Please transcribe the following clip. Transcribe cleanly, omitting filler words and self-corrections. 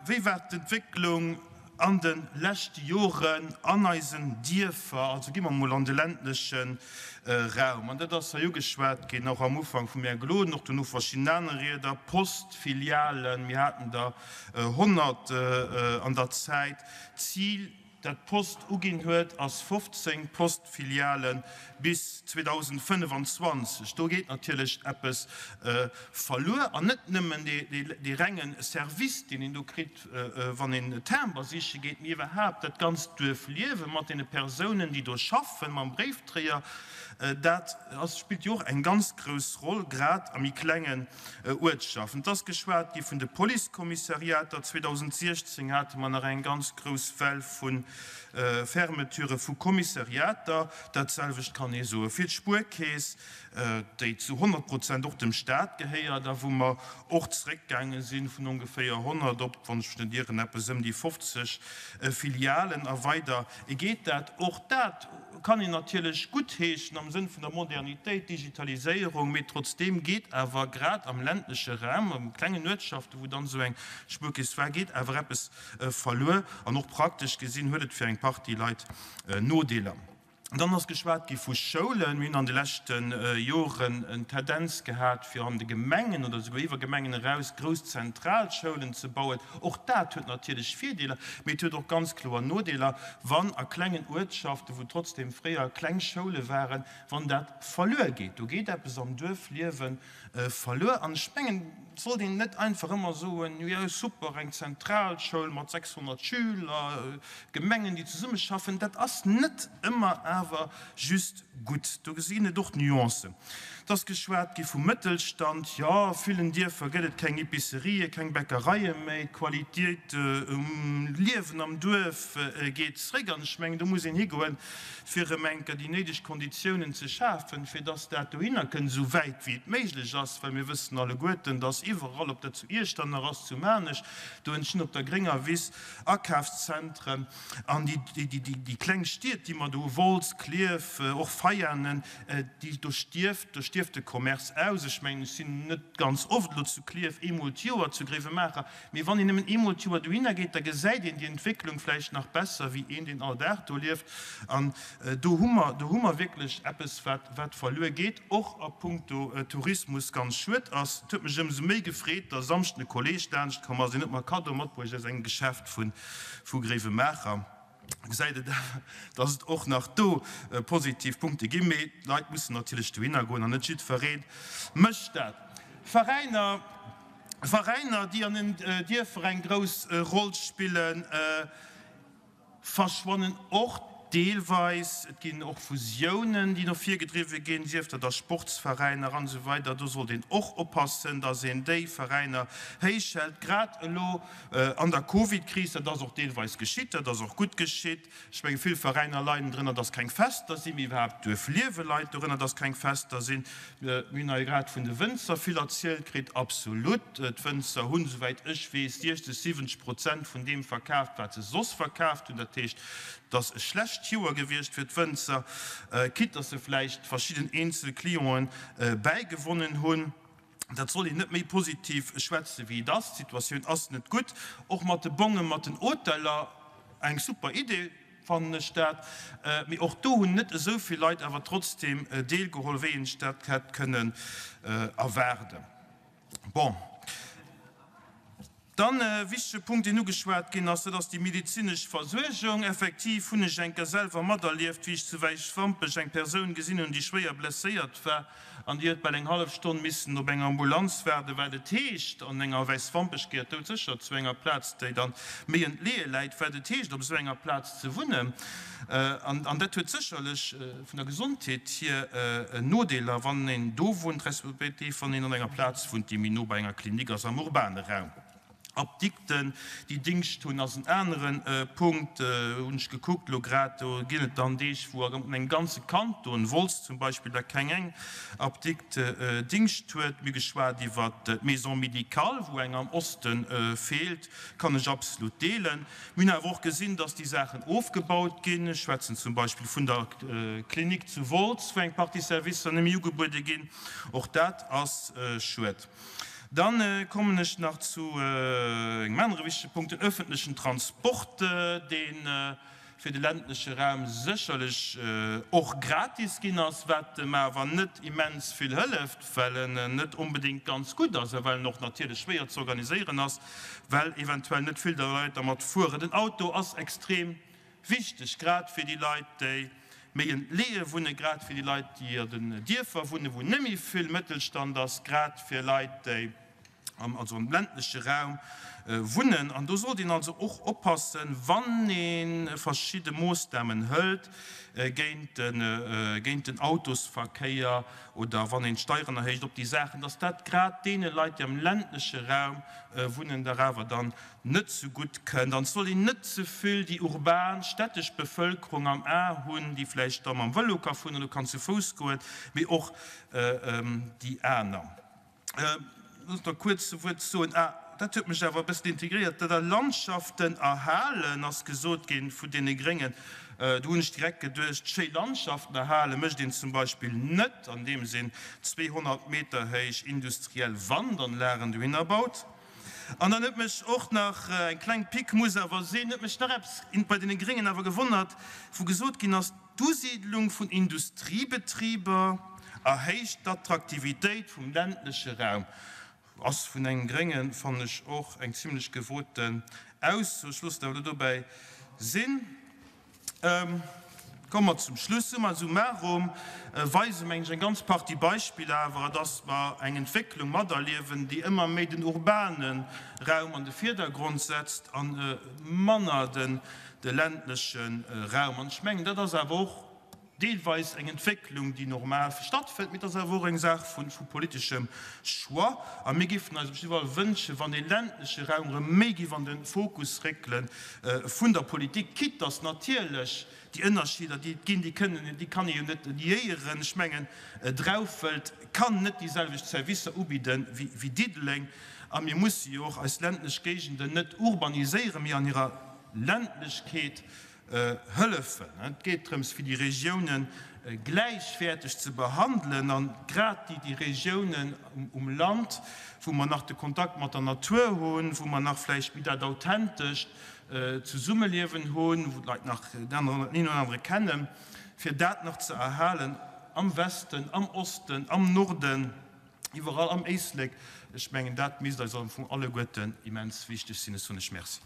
Wéi war d'Entwécklung an de leschte Joren an eisen Dierfer, also gi mer emol an de ländleche Raum, an dat ass hei ugeschwat ginn, och am Ufank vum Här Gloden, och dono verschidden aner Rieder, Postfilialen, mir haten der 100 an der Zäit. D'Zil, dat d'Post uginn huet, ass 15 Postfiliale bis 2025. Do geet natierlech eppes verluer an net nëmmen dee renge Service, deen een do kritt, wann een Timber siche geet, mee iwwerhaapt dat ganzt Duerfliewe mat deene Persounen, déi do schaffen, mam Bréifdréier, dat spillt jo och eng ganz grouss Roll, grad a méi klengen Uertschaften. Et ass geschwat gi vun de Policekommissariater. 2016 hate mer nach eng ganz grouss Well vu Fermeture vu Kommissariater. Dat selwecht kann ee soe fir d'Spuerkeess, déi zu 100 Prozent och dem Stat gehéiert a wou mer och zréckgaange si vun ongeféier 100 op, wann ech mech net ieren, eppes ëm déi 50 Filialen. A weider geet dat. Och dat kann een natierlech guttheeschen am Sënn vun der Modernitéit, Digitaliséierung, mee trotzdeem geet awer grad am ländleche Raum, a klengen Uertschaften, wou dann esou eng Spuerkeess war, geet awer eppes verluer. An och praktesch gesinn huet et fir eng Partie Leit Nodeeler. Dann ass geschwat gi vu Schoulen. Mir hunn an de leschte Joren en Tendenz gehat, fir an de Gemengen oder souguer iwwer Gemengen eraus grouss zentral Schoulen ze bauen. Och dat huet natierlech Virdeeler, mee et huet och ganz kloer Nodeeler, wann a klengen Uertschaften, wou trotzdeem fréier kleng Schoule waren, wann dat verluer geet. Do geet eppes am Duerfliewe verluer. An ech mengen, et sollt een net einfach ëmmer soen, jo super, eng Zentralschoul mat 600 Schüler, Gemengen, déi zesummeschaffen. Dat ass net ëmmer awer just Gutt, do gesinn et och Nuancen. Et ass geschwat gi vum Mëttelstand. Jo, a villen Dierfer gëtt et keng Epicerien, keng Bäckereie méi. D'Qualitéit um Liewen am Duerf geet zréck. An ech mengen, do muss een higoen, fir erëm eng Kéier déi néideg Konditiounen ze schafen, fir dass dat dohinner kënnt, esou wäit wéi et méiglech ass. Well mir wëssen alleguerten, dass iwwerall, ob dat zu Iechternach ass, zu Maarnech, do entstinn op der grénger Wiss Akafszentren. An déi kleng Stied, déi mer do hu, Wolz, Klierf, och Veianen, déi, do stierft, do stierft de Commerce aus. Ech mengen, ech sinn net ganz oft elo zu Klierf, eemol d'Joer zu Gréiwemaacher, mee wann een nëmmen eemol d'Joer dohinner geet, da gesäit een déi Entwécklung vläicht nach besser wéi een, deen all Dag do lieft. An do hu mer, do hu mer wierklech eppes, wat, wat verluer geet, och a puncto Tourismus ganz schued ass. Et huet mech ëmsou méi gefreet, datt e Samschden e Kolleeg laanscht komm ass, deen huet mer e Kaddo matbruecht aus engem Geschäft vun Vu Gréiwemaacher gesäit et awer, datt et och nach do positiv Punkte ginn, mee d'Leit mussen natierlech dohinner goen an net jiddweree mécht dat. Veräiner, Veräiner, déi an den Dierfer eng grouss Roll spillen, verschwannen och deelweis. Et ginn och Fusiounen, déi no vir gedriwwe ginn, sief dat a Sportsveräiner an esou weider. Do sollt een och oppassen, datt een déi Veräiner héich hält, grad elo An der Covid-Kris, dat ass och deelweis geschitt, dat ass och gutt geschitt. Ech menge vill Veräiner leiden drënner, datt keng Fester sinn, mee iwwerhaapt d'Duerfliewe leit dorënner, datt keng Fester sinn. Mir hunn hei grad vun de Wënzer vill erzielt kritt. Absolut, d'Wënzer hunn, souwäit ech weess, 60, 70 Prozent vun deem verkaaft, wat se soss verkaaft hunn. Dat heescht, et ass e schlecht Joer gewiescht fir d'Wënzer, quitte datt se vläicht verschidden eenzel Clienten bäigewonnen hunn. Dat soll een net méi positiv schwätzen, wéi et ass. D'Situatioun ass net gutt. Och mat de Bongen, mat den Hoteller, eng super Idee, fannen ech dat. Mee och do hunn net esou vill Leit awer trotzdeem deelgeholl, wéi een sech dat hätt kënnen erwaarden. Bon. Dann e wichtege Punkt, deen ugeschwat ginn ass, dat ass déi medezinesch Versuergung. Effektiv hunn ech eng Kéier selwer materlieft, wéi ech zu Wäiswampech eng Persoun gesinn hunn, déi schwéier blesséiert war an déi huet bal eng hallef Stonn missen op eng Ambulanz waarden, wat et heescht an enger, Wäiswampech gehéiert doudsécher zu enger Plaz, déi dann méi entleeë läit, wat et heescht op esou enger Plaz ze wunnen. An dat huet sécherlech vun der Gesondheet hier Nodeeler, wann een do wunnt, respektiv wann een an enger Plaz wunnt, déi méi no bei enger Klinik ass am urbane Raum. Apdikten, déi Dingscht hunn, ass en anere Punkt, hunn ech gekuckt elo grad. Do ginn et dann Deeg, wou an engem ganze Kanton, Wolz zum Beispill, da keng eng Apdikt Dingscht huet. Mir hu geschwat iwwert d'Maison médicale, wou eng am Oste feelt, kann ech absolut deelen. Mir hunn awer och gesinn, dass déi Saachen ofgebaut ginn. Ech schwätzen zum Beispill vun der Klinik zu Wolz, wou eng Partie Servicer net méi ugebuede ginn. Och dat ass schued. Dann kommen ech nach zu engem anere wichtege Punkt, den öffentlechen Transport, dee fir de ländleche Raum sécherlech och gratis ginn ass, wat em awer net immens vill hëlleft, well en net onbedéngt ganz gutt ass a well en och natierlech schwéier ze organiséieren ass, well eventuell net vill Leit dermat fueren. Den Auto ass extrem Wichteg, grad fir déi Leit, déi méi entleeë wunnen, grad fir déi Leit, déi an den Dierfer wunnen, wou net méi vill Mëttelstand ass, grad fir Leit, déi am, also am ländleche Raum wunnen. An do sollt een also och oppassen, wann ee verschidde Moossnamen hëlt géint de, géint den Autosverkéier oder wann een d'Steieren erhéicht op déi Saachen, dass dat grad deene Leit, déi am ländleche Raum wunnen, dach awer dann net ze gutt kënnt. An et soll een net ze vill déi urban, städtesch Bevëlkerung am A hunn, déi vläicht da mam Vëlo ka fueren oder kann zu Fouss goen, mee och déi aner. Looss mer kuerz e Wuert soen, ah, dat huet mech awer e bëssen integréiert, dat a Landschaften erhalen ass gesot ginn vun deene Gréngen. Do hunn ech direkt geduecht, schéi Landschaften erhale mécht een zum Beispill net, andeems een 200 Meter héich industriell Wandanlagen dohinner baut. An dann huet mech och nach, eng kleng Pique muss awer sinn, huet mech nach eppes bei deene Gréngen awer gewonnert, wou gesot ginn ass, D'Usiidlung vun Industriebetriber erhéicht d'Attraktivitéit vum ländleche Raum. Ass vun engem Gréngen, fannen ech, och eng zimlech gewoten Ausso. Ech loossen et awer elo dobäi sinn. Komme mer zum Schluss. Summa summarum weisen, mengen ech, eng ganz Partie Beispiller awer, dass mer eng Entwécklung materliewen, déi ëmmer méi den urbane Raum an de Virdergrond setzt a manner de ländleche Raum. An ech mengen, dat ass awer och deelweis eng Entwécklung, déi normal stattfënnt, mee et ass awer och eng Saach vu politeschem Choix. A mir géifen eis op jidde Fall wënschen, wann dee ländleche Raum erëm méi géif an de Fokus réckele vun der Politik, quitte dass natierlech déi Ënnerscheeder, déi et ginn, déi kënnen, déi kann ee jo net niéieren. Ech mengen, Draufelt kann net déi selwecht Servicer ubidde wéi Diddeleng. A mir musse jo och eis ländlech Géigenden net urbaniséieren, mee an hirer Ländlechkeet hëllefen. Et geet drëms, fir déi Regiounen gläichwäerteg ze behandelen an grad déi déi Regiounen um Land, wou mer nach de Kontakt mat der Natur hunn, wou mer nach vläicht méi dat authentescht Zesummeliewen hunn, wou d'Leit nach deen een oder anere kennen, fir dat nach ze erhalen am Westen, am Osten, am Norden, iwwerall am Éislek. Ech mengen, dat misst eis am Fong alleguerten immens wichteg sinn. Ech soen lech Merci.